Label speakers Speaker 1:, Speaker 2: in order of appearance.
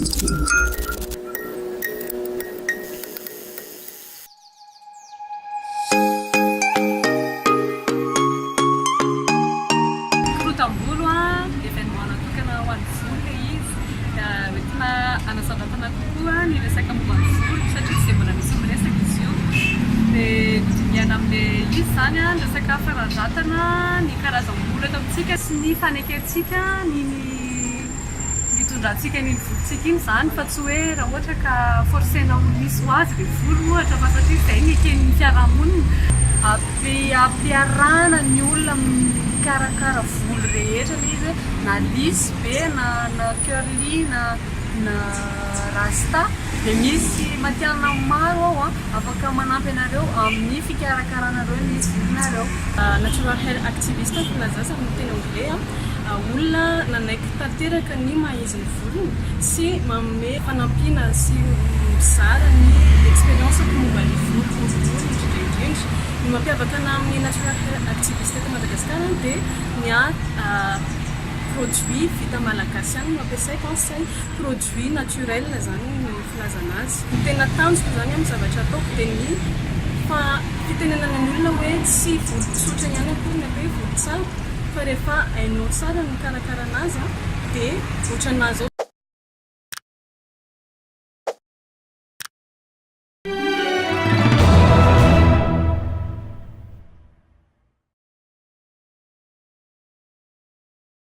Speaker 1: Korotam-bolo a, événement natokana ho an'ny volo ilay izy. Hoentina hanasandratana kokoa ny resaka momba ny volo satria tsy dia mbola misy miresaka izy io. Dia nodinihana amin'ilay izy izany ny resaka fanandratana ny karazam-bolo eto amintsika sy ny fanekentsika ny nitondrantsika an'iny volontsika iny izany fa tsy hoe raha ohatra ka forcer-na ho lisy ho azy ilay volo ohatra fa satria izay no eken'ny fiarahamonina. Ampiarahana ny olona mikarakara volo rehetra ilay izy hoe na lisy be na na curly na na rasta dia misy matihanina maro ao afaka manampy anareo amin'ny fikarakaranareo ny volonareo.
Speaker 2: Natural hair activist ny filaza azy amin'ny teny anglais. Olona nanaiky tanteraka ny maha izy ny volony sy manome fanampiana sy mizara ny expérience-ko momba ny volo olioly indrindra indrindra. Ny mampiavaka anah amin'ny natural hair activist eto Madagasikara dia ny ahy produit vita malagasy ihany no ampiasaiko sy produit naturel izany ny filazana azy. Ny tena tanjoko izany amin'ny zavatra ataoko dia ny fitenenana ny olona hoe tsy volo tsotra ihany akory ny atao hoe volo tsara fa rehefa hainao tsara ny mikarakara anazy dia ohatranà zao.